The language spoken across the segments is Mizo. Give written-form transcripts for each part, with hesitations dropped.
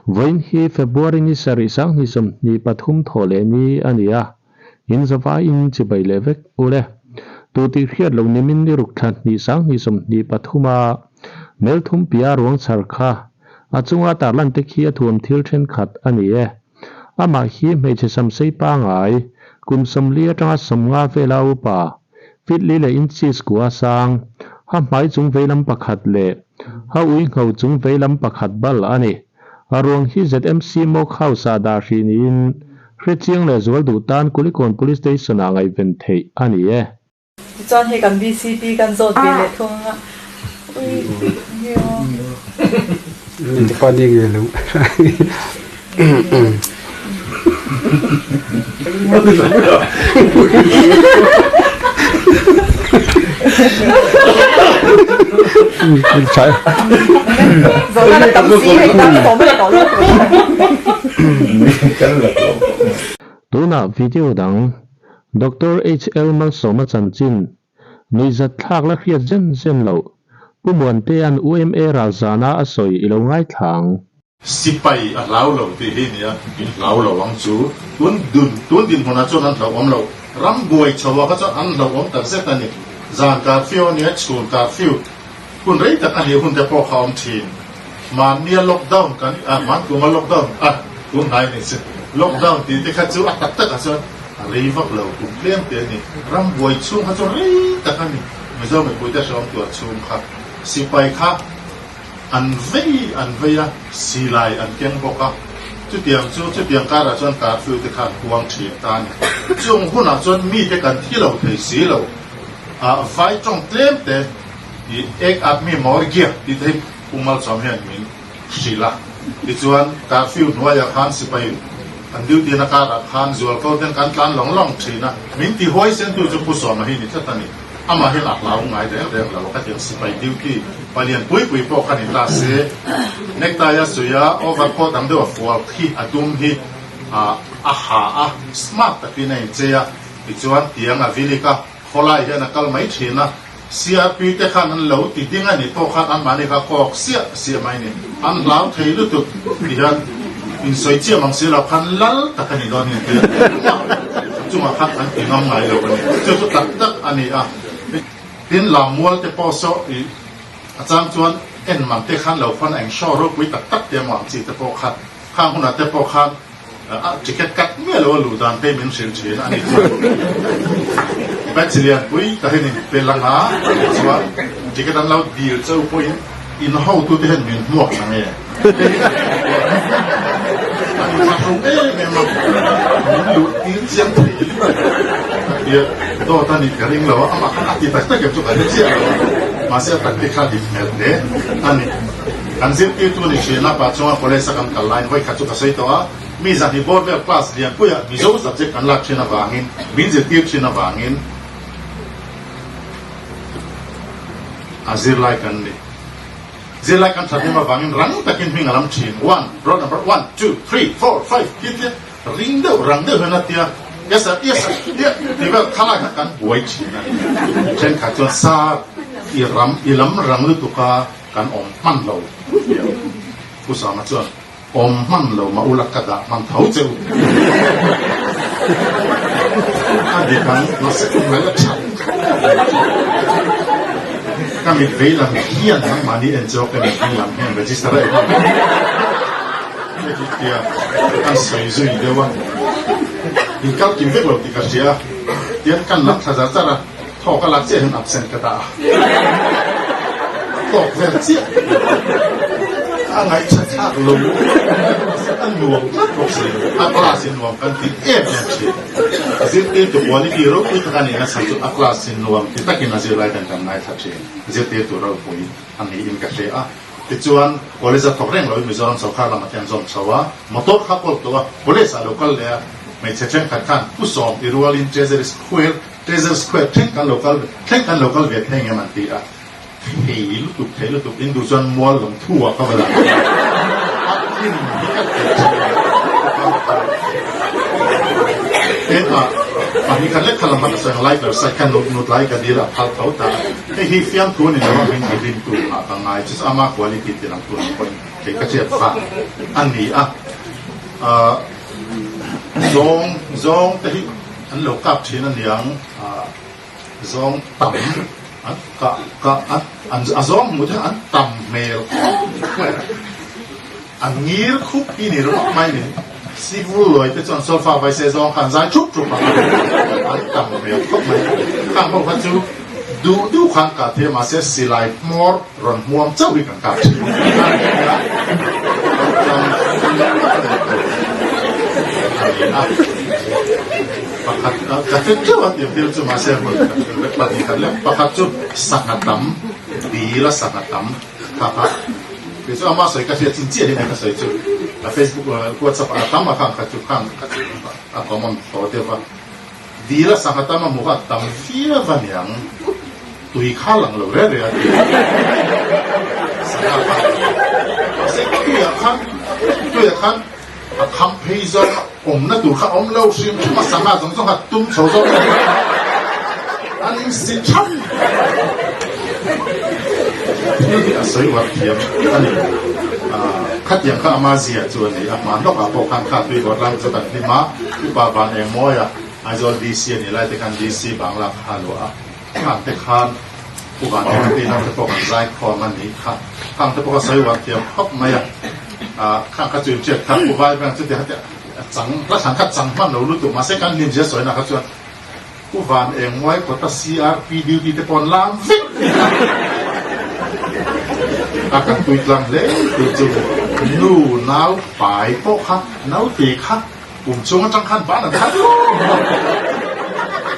Vawiin hi February ni sarih sanghnih 23 thawh leh ni a ni a, in zavaiin chibai leh vek ule. Tu tih hriat loh nimin ni ruk thla hnih sanghnih 23 a Melthum pia ruang chhar kha a chunga tarlan te khi a thuam thil thenkhat a ni e. Amah hi hmeichhe samsei pangai, kum 40 atanga 50 vela upa, feet li leh inches kua sang, ha hmai chung veilam pakhat leh ha ui ngho chung veilam pakhat bal a ni. A ruang hi ZMC Mock House ah dah hrih niin hrechiang leh zual duh tan Kulikawn Police Station ah ngaihven theih a ni e. Tichuan hei kan BCP kan zawt ve leh thung a, ui nge aw. Zawhna la tam si hei tan tawh mai tawh lo. Tunah video dang Doctor HL Malsawma chanchin nuihzat thlak la hriat zen zen loh Pu Muantea'n UMA ralzana a sawi i lo ngaithla ang. Sipai a hlau lo tih hi nia, in hlau lo ang chu. Tun dun tun dinhmunah chuan an hlauhawm lo. Ram buai chho ah kha chuan an hlauhawm tak zet a ni. Zan curfew a nia, chhun curfew hun rei tak a nih hun te pawh kha a awm thin. Mahnia lockdown kan ah hmankum a lockdown a tun hnai ni che. Lockdown tih te kha chu a tak takah chuan a rei vak lo kum tlem te a ni. Ram buai chhung kha chuan rei tak a ni. Mizo mipuite hrehawm tuar chhung kha sipai kha An vei an vei a, silai an keng bawk a. Chutiang chu chutiang karah chuan curfew te kha an huang thin ta a ni. Chung hunah chuan mite kan thi lo thei si lo. Ah vai tawng tlem te i ek aadmi mor gya tih te hi Pu Malsawm hian min hrilh a. Tichuan curfew hnuaiah khan sipai an duty na karah khan zualko ten kan tlan lawng lawng thin a. Min ti huaisen tu chu Pu Sawma hi ni tlat a ni. Amah hian a hlau ngai reng reng lo a, khatiang sipai duty palian pui pui pawh kha ni ta se, necktie a suih a, overcoat ang deuh a fual khi a dum hi a ha a, smart takin a inchei a, tichuan tiang a vilik a, khawlai hian a kal mai thin a, CRP te khan an lo ti ding a nih pawh khan anmahni kha kawk siah siah mai ni, an hlau thei lutuk ti hian insawi chiam ang si lo khan lal tak a nih dawn hi an ti a, chungah khan an ti ngam ngai lo a ni, chu chu tak tak a ni a. Tin lammual te pawh saw ih a chang chuan en man te khan lo khawn eng show ropui tak tak te emaw ang chi te pawh kha khang hunah te pawh khan a ticket cut miah lo a luh dan te min hrilh thin a ni chuan batch lian pui ta hian in pe lang a chuan ticket an lo dil cheu pawhin in hotu te hian min hmuak na nge an inthlahrung em em a min luh tir chiang thei tia dawt a nih ka ring lo a amah khan a ti tak tak em chu ka hre chiah lo a mahse a tak te kha dik hmel hle a ni. Kan zirtirtu ni thin a, pa chunga college a kan kal laiin vawi khat chu ka sawi tawh a, mi zahni bawr vel class lian puiah Mizo subject kan lak thin avangin, min zirtir thin avangin a zirlai kan ni. Zirlai kan that em avangin rang takin hming a lam thin, one, roll number one, two, three, four, five ti tia ring deuh rang deuh hian a tia, yes sir, yes sir, tia ti vel thalai kha kan buai thin a ni. Thenkhat chuan sir i ram i lam rang lutuk a, Kan awm hman lo tih ang. Pu Sama chuan, Awm hman lo mah ula ka dah hman tho che u. A dik ang, mahse kum ngai la that. Ka mit vei lam hian nangmahni en chu ka mit ding lam hian register a en a. Tia kan sawi zui deuh a, in kal kim vek lo tih ka hria a, tian kan lam thla zar zar a. Thawk a lak chiah hian absent ka dah a, tawk vel chiah a ngaihṭha thlak lo a nuam tlat bawk si, a class in nuam kan ti em em thin. Zirtirtu quality ropui tak a nih nasa chu a class in nuam ti takin a zirlai ten kan ngaithla thin. Zirtirtu ropui a niin ka hria a, tichuan college a thawk reng loin Mizoram sawrkar lamah te an zawm chho a, motor kha kawl tawh a, college ah lo kal leh a, hmeichhe thenkhat khan Pu Sawm ti rualin Treasury Square Treasure Square thleng kan lo kal thleng kan lo kal ve thei ngem an ti a, thei lutuk thei lutuk in duh chuan mual lam thu ah ka va dah a thin hi ka thei thin tin a pahnih khat lek kha lam ka sawi ang lighter side khan nut nut lai ka dil a phal tho ta hei hi fiamthu a ni lo a min ti rintu ah ka ngai chu chu ama quality ti lang tur ang pawhin. Kei ka hriat vang a ni a, zawng zawng te hi an lo kap thin a niang, zawng tam an kah kah a, a zawng hmuh te an tam hmel khawp mai a, an ngir khup hi ni ringawt mai ni, Sikvul luai te chuan solfa vai se zawng kha an zai thup thup a, an tam hmel khawp mai, khang ho kha chu duh duh khan kah thei a mahse silai hmawr rawn hmuam chauh hi kan kah thin a ni a, pakhat ka hre teuh a tiang thil chu mahse hmun pahnih khat leh pakhat chu sangha tam dil a sangha tam kha kha kei chu ama sawi ka hriat chin chiah hi ka sawi chu a Facebook WhatsApp ah a tam a khang kha chu khang kha chu a common tawh deuh va. Dil a sangha tam a hmuh kha a tam viau a niang, tui kha lang lo reh reh a ti. Sangha kha mahse tuiah khan tuiah khan a kham phei zawng a awmna tur kha a awm lo hrim hrim a, sangha zawng zawng kha tum chho zawk a ni an insi thap. Thil hi a sawi uar thiam a ni. Khatiang kha ama zia chu a ni a, hmaan lawkah pawh khan kha tui vawt lai chu kan hlim a, Upa Van Engmawia Aizawl DC a nih lai te khan DC Bangla kha a luah a, khang te khan Pu Van Enga te inang te pawh kan zai khawm a nih kha, khang te pawh kha sawi uar thiam khawp mai a, khang kha chu inhriat kha Pu Vai Veng chuti kha a chang hla thlan kha chang hman lo lutuk mahse kan hlim zia sawina kha chuan Pu Van Engmuai kawta CRP duty te pawh an lam vek a, kan puitlang hle tur chu nu nau pai pawh kha naute kha kum chhung atang khan ban an khat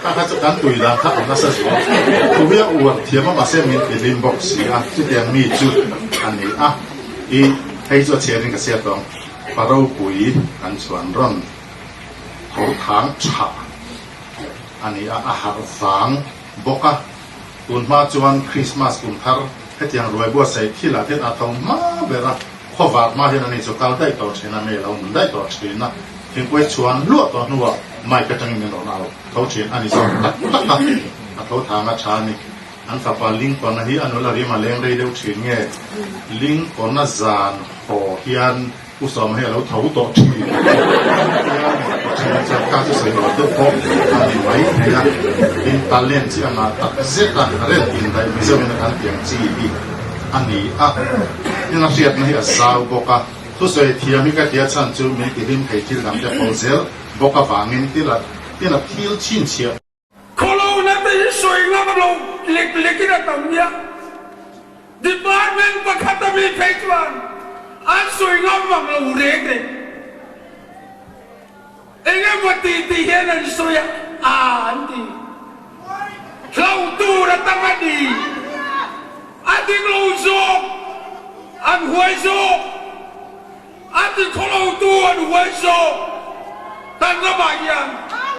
kha kha chu kan tui dan kha a nasa zual thu hi a uar thiam a mahse min ti hlim bawk si a chutiang mi chu a ni a i hei chu a chhiarin ka chhiat tawh ang pa ropui an chhuan rawn tho thang tha a ni a, a harh vang bawk a. Tun hma chuan Krismas kum thar hetiang ruai buatsaih thilah hian a tho hma ber a, khawvar hma hian ani chu kal daih tawh thin a, mail a awm daih tawh thin a, thingpui chhuan luah tawh hnuah mic atangin min rawn au tho thin a ni zawk tak tak a, a tho thang a tha a ni. An fapa Lincoln-a hi a nula rim a leng rei deuh thin nge Lincoln-a zan haw hian Pu Sawma hi a lo tho tawh thin thin chuan kha chu sawi lo deuh pawh a ni mai thei a, tin talent chi anga tak zet a rel indaih Mizo in a kan tiang chi hi a ni a, tin a hriatna hi a zau bawk a, thusawi thiam hi ka tia chhan chu min ti hlim thei thil dang te pawh zel bawk avangin tin a thil chhinchhiah. Khawlona te hi sawi ngam lo lek lekin a tam nia. Department pakhat a mi phei chuan an sawi ngam vang lo reng reng. Eng emaw ti ti hian an sawi a, a an ti. Hlo tur a tam a ni. A ding lo zawk, an huai zawk. A ti khawlo tu an huai zawk. Kan ramah hian.